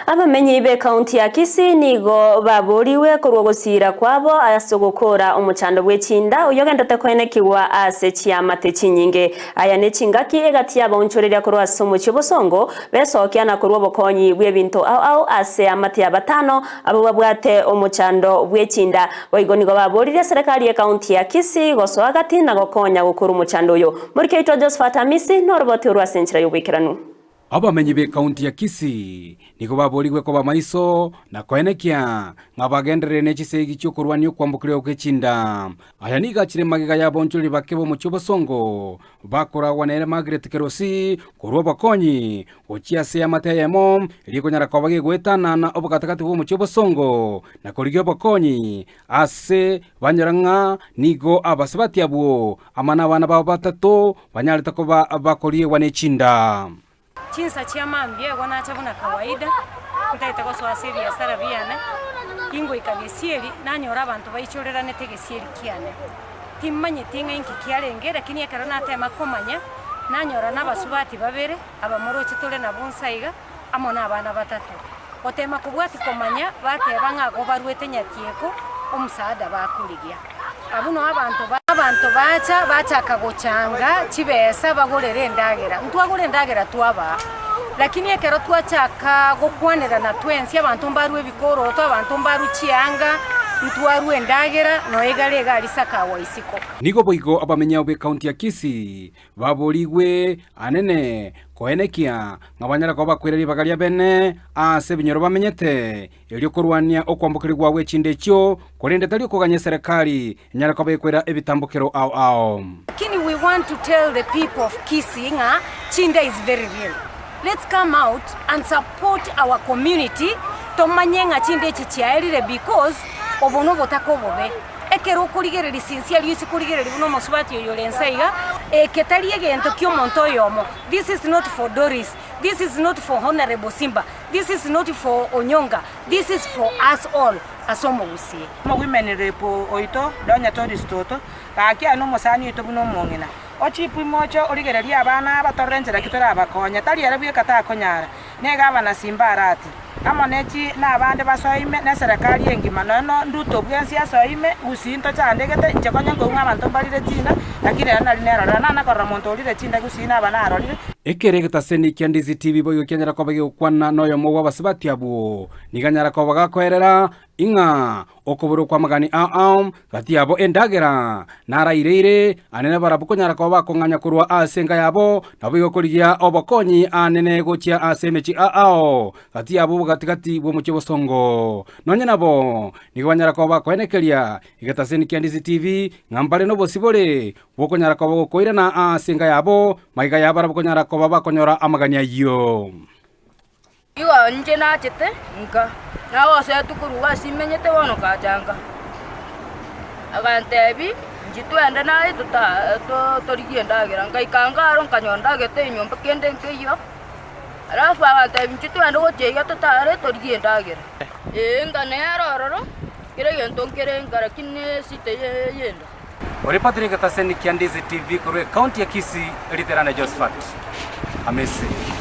Abamenyi b'Ekaunti ya Kisii nigo baboorigwe korwa ogosiira kwabo ase ogokora omochando bw'echinda oyogenderete koenekigwa ase chiamate chinyinge. Aya nechingaki egati y'abaonchoreria korwa ase omochie obosongo besokia na korwa obokonyi bw'ebinto ao ao ase amate y'abatano abwo babwate omochando bw'echinda. Boigo nigo baboririe eserekari y'Ekaunti ya Kisii gosoa gati na gokonya gokora omochando oyo. Moriki oito Josephat Amisi noroboti orwo ase enchera y'oboikeranu. Abamenyi b'ekaunti ya Kisii nigo baborigwe koba maiso na koenekia ng'a bagenderere ne chisegi chi'okorwania okwambokereria gwe chinda. Aya nigo achire magega y'abaonchoreri bake b'omochie obosongo bakoragwa nere Margaret Kerosi korwa obokonyi gochia ase eamate eyemo eria ekonyara koba gegoetanana obogatagati bw'omochie obosongo na korigia obokonyi ase banyora ng'a nigo abasubati abwo amo nabana babo batato banyarete koba bakoriegwa ne chinda. Chinsa chia mambia igo nacha buna kawaida, ntagete gosoa ase ebiasara biane, ingoika gesieri, nanyora abanto baichoreranete egesieri kiane. Timmanyeti ng'a inki kiarenge, lakini ekero natema komanya, nanyora nabasubati babere, abamoroche tore nabwo nsa iga, amo nabana batato. Gotema kobwatia komanya, bateba ng'a agwo baruete nyatieko, omusaada bakorigia. Abwo nao abanto abanto bacha, bachaka gochanga chibesa bagorere endagera. Ntwagora endagera twabaa, lakini ekero twachaka gokwanerana twensi, abanto mbarue ebikoroto, abanto mbarue chianga, ntwarue endagera, nonya egare iga aria Sakawa isiko. Nigo boigo abamenyao b'Ekaunti ya Kisii Baborigwe anene koenekia ng'a banyare koba bakwire ribaga ria bene ase ebinyoro bamenyete, erio korwania okwambokerigwa gwe chinda echio, korende tari okoganya eserekari enyare koba ekwera ebitambokero ao ao. Lakini we want to tell the people of Kisii ng'a chinda is very real. Let's come out and support our community tomanye ng'a chinda echi chiaerire because obo nobotaka obobe. Ekero okorigereria sincerely ase korigereria buna omosubati oyo ore inse iga, eke tari egento ki'omonto oyomo, this is not for Doris, this is not for Honourable Simba, this is not for Onyonga, this is for us all ase omogusii. Omowomen rep oito Donya Toris Toto, gaki aye nomosani oito buna omong'ina. Ochipu imoche origererie abana aba torore nchera ki torabakonye. Tari ere bweka takonyara, negavana Simba Arati, amo ne chi nabande basoe ime, neserekari engima, nonya no Nduto bwensi asoe ime, Gusii ntochandegete, inche konya nkoigwa ng'a abanto mbarire chinda, lakini ere nari nerorera. Nana korora monto orire chinda Gusii naba narorire. Ekero egetaseni kia Ndizi TV boigo kianyara koba gegokwana noyomo bw'abasubati abwo, nigo anyara koba gakoerera ing'a Okoborwa kw'amagani ao ao gati yabo endagera naraireire, anene barabwo konyara koba bakong'anya korwa ase enka yabo, naboigo korigia obokonyi anene gochia ase emechie ao ao gati yabo obogati-gati bw'omochie obosongo. Nonye nabo, nigo banyara koba bakoenekeria egetaseni kia Ndizi TV ng'a mbare nobosibore bw'okonyara koba gokoirana ase enka yabo, magega ya barabwo konyara koba bakonyora amagani ayio. Igo inche nachete nka, nagosetwe korwa ase imenyete bono nkacha nka. Agantebia, Inche twende naye torigie endagera. Nkaika nka aro nkanyora endagera teiyo nyomba kende nkeiyo, alafu agantebia inche twende gochia iga totare torigie endagera. Ee nka nere ororo, kera egento nkere nka lakini esita eyende. Ore Patrick Taseni kia Ndizi TV korwa ekaunti ya Kisii, Riterane Josephat Amisi.